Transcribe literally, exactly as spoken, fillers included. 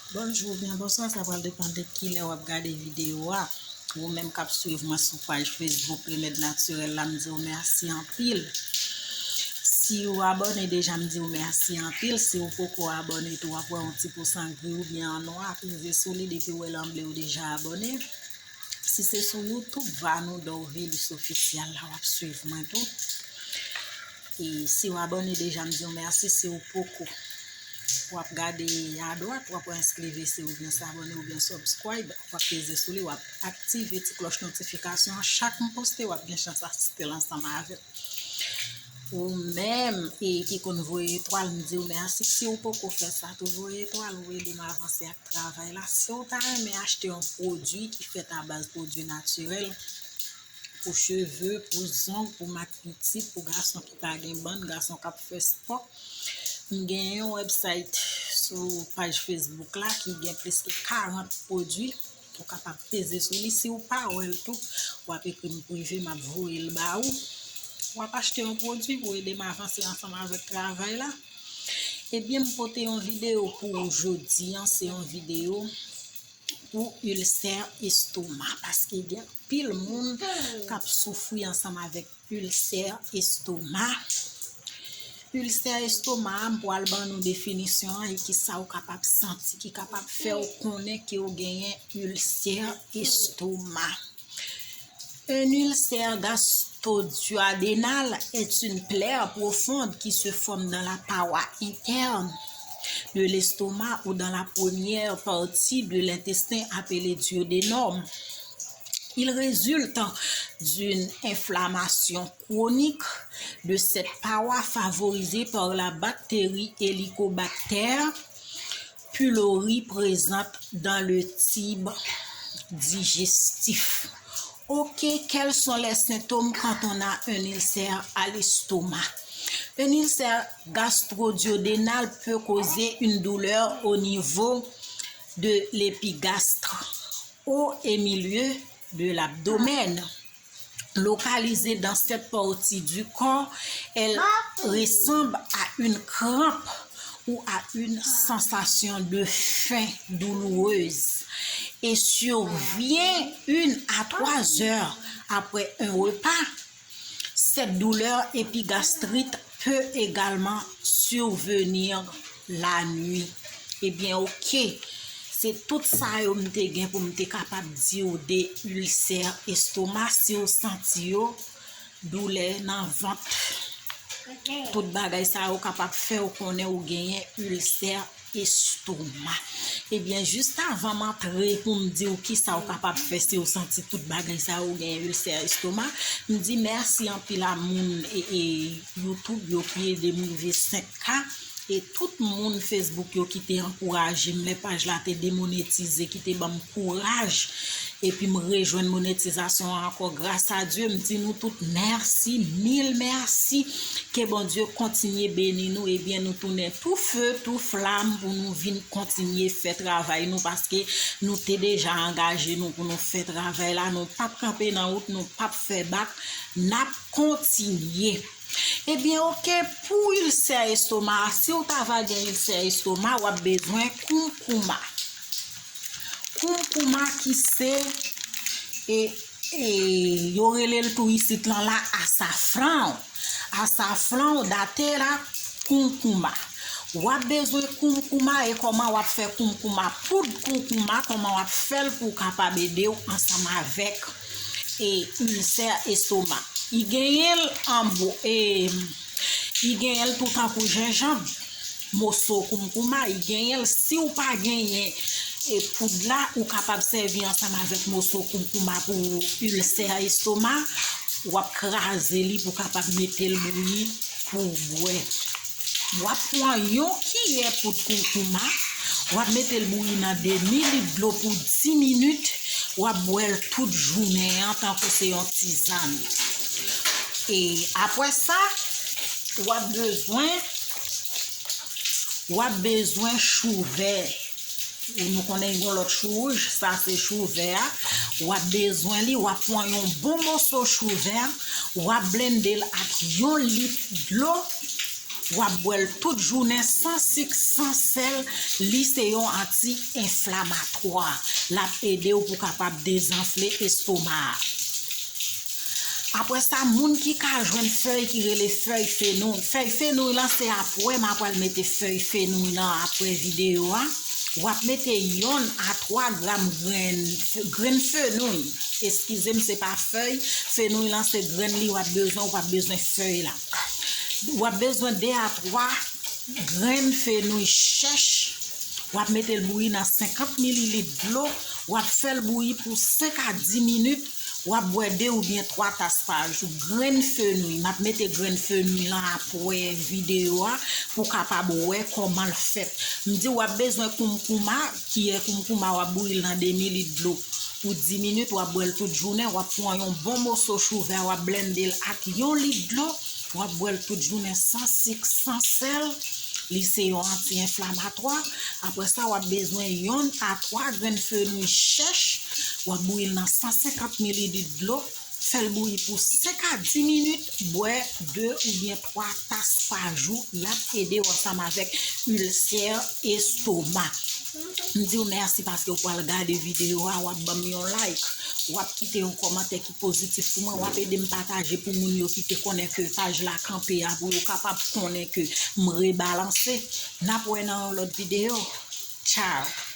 Bonjou oubyen bonswa, sa pral depann de kilè w ap gade videyo a. Ou menm k ap swiv mwen sou paj Facebook Remèd Natirèl la, m di w mèsi anpil. Si w abòne deja, m di w mèsi anpil. Si w poko abòne tou, w ap wè yon ti pous an gri oubyen an nwa, peze sou li, depi w wè l an ble, w deja abòne. Si se sou YouTube, Vanou Dorvilus Official la, w ap swiv mwen tou. E si w abòne deja, m di w mèsi. Si w poko, w ap gade adwat, w ap wè enskrivisi oubyen s'abonner oubyen subscribe, w ap peze sou li, w ap aktive ti klòch notifikasyon an. Chak m poste, w ap gen chans asiste l ansanm avè m. Ou menm e ki konn voye etwal, m di w mèsi. Si w poko fè sa tou, voye etwal, ou ede m avanse ak travay la. Si w ta renmen achte yon pwodui ki fèt a baz pwodui natirèl, pou cheve, pou zong, pou mak pitit, pou gason ki pa gen bann, gason k ap fè spò, m gen yon website sou paj Facebook la ki gen plis ke karant pwodui. Ou kapab peze sou li. Si w pa wè l tou, w ap ekri m prive, m ap voye l ba ou. W ap achte yon pwodui pou ede m avanse ansanm avèk travay la. Ebyen, m pote yon videyo pou ou jodi a. Se yon videyo pou ilsè estoma, paske gen anpil moun k ap soufri ansanm avèk ilsè estoma. Ilsè estoma, m pral ban nou definisyon an e ki sa ou kapab santi ki kapab fè w konnen ke w genyen ilsè estoma. Un ulcère gastro-duodénal est une plaie profonde qui se forme dans la paroi interne de l'estomac ou dans la première partie de l'intestin appelé duodénum. Il résulte d'une inflammation chronique de cette paroi favorisée par la bactérie Helicobacter pylori présente dans le tube digestif. Ok, quels sont les symptômes quand on a un ulcère à l'estomac? Un ulcère gastro-duodénal peut causer une douleur au niveau de l'épigastre, haut et milieu de l'abdomen. Localisée dans cette partie du corps, elle ressemble à une crampe ou à une sensation de faim douloureuse et survient une à trois heures après un repas. Cette douleur épigastrique peut également survenir la nuit. Ebyen, ok. Se tout sa yo m te gen pou m te kapab di w de ilsè estoma. Si w santi yo, doulè nan vant, tout bagay sa yo kapab fè w konnen ou genyen ilsè estoma. Ebyen, jis avan m antre pou m di w kisa w kapab fè si w santi tout bagay sa yo, ou genyen ilsè estoma, m di mèsi anpil a moun e, e YouTube yo ki ede m rive senk K. E tout moun Facebook yo ki te ankouraje m lè paj la te demonetize, ki te ban m kouraj, epi m rejwenn monetizasyon an ankò, gras a Dye, m di nou tout mèsi, mil mèsi. Ke Bondye kontinye beni nou, ebyen nou tounen tou fe, tou flam pou nou vin kontinye fè travay nou, paske nou te deja angaje nou pou nou fè travay la, nou p ap kanpe nan wout, nou p ap fè bak, n ap kontinye. Ebyen, ok, pou ilsè estoma, si w ta va gen ilsè estoma, w ap bezwen kounkouma. Kounkouma ki se, e, e, yo rele l tou isit lan la, asafran. Asafran, datera, kounkouma. W ap bezwen kounkouma, e kòman w ap fè kounkouma, poud kounkouma, kòman w ap fè l pou w kapab ede w ansanm avèk e ilsè estoma. I genyen l an bo, e, i genyen l tou tankou jenjanm, moso kounkouma, i genyen l. Si w pa genyen e poud la, ou kapab sèvi ansanm avèk moso kounkouma pou ilsè estoma. W ap kraze li pou w kapab mete l bouyi pou w bwè. W ap pran yon kiyè poud kounkouma, w ap mete l bouyi nan demi lit dlo pou di minit, w ap bwè l tout jounen an tankou se yon tizann. E apre sa, w ap bezwen, w ap bezwen chou vè. Nou konnen gen yon lòt chou wouj, sa se chou vè a. W ap bezwen li, w ap pran yon bon moso chou vè, w ap blende l ak yon lit dlo. W ap bwè l tout jounen san sik, san sèl. Li se yon anti-enflamatwa. L ap ede w pou w kapab dezanfle estoma a. Apre sa, moun ki ka jwenn fèy ki rele fèy fenouy. Fèy fenouy lan se apre m a pral mete fèy fenouy lan apre videyo a. W ap mete yonn a twa gram grenn, grenn fenouy. Eskize m, se pa fèy. Fenouy lan se grenn li w ap bezwen, ou p ap bezwen fèy la. W ap bezwen de a twa grenn fenouy chèch. W ap mete l bouyi nan senkant mililit dlo. W ap fè l bouyi pou senk a dis minit. W ap bwè de oubyen twa tas pa jou. Grenn fenouy. M ap mete grenn fenouy lan apre videyo a pou w kapab wè kòman l fèt. M di w ap bezwen koumkouma, kiyè koumkouma, w ap bouyi l nan de mililit dlo pou dis minit, w ap bwè l tout jounen, w ap pran yon bon moso chou vè, w ap blende l ak yon lit dlo, w ap bwè l tout jounen san sik, san sèl. Li se yon anti-enflamatwa. Apre sa, w ap bezwen yonn a twa grenn fenouy chèch. W ap bouyi l nan san senkant mililit dlo. Fè l bouyi pou senk a dis minit. Bwè de oubyen twa tas pa jou. Y ap ede w ansanm avèk ilsè estoma. M di w mèsi paske w pral gade videyo a, w ap ban m yon like, w ap kite yon kòmantè ki pozitif pou mwen, w ap ede m pataje pou moun yo ki te konnen ke paj la kanpe a, pou yo kapab konnen ke m rebalanse. N ap wè nan yon lòt videyo. Tchao!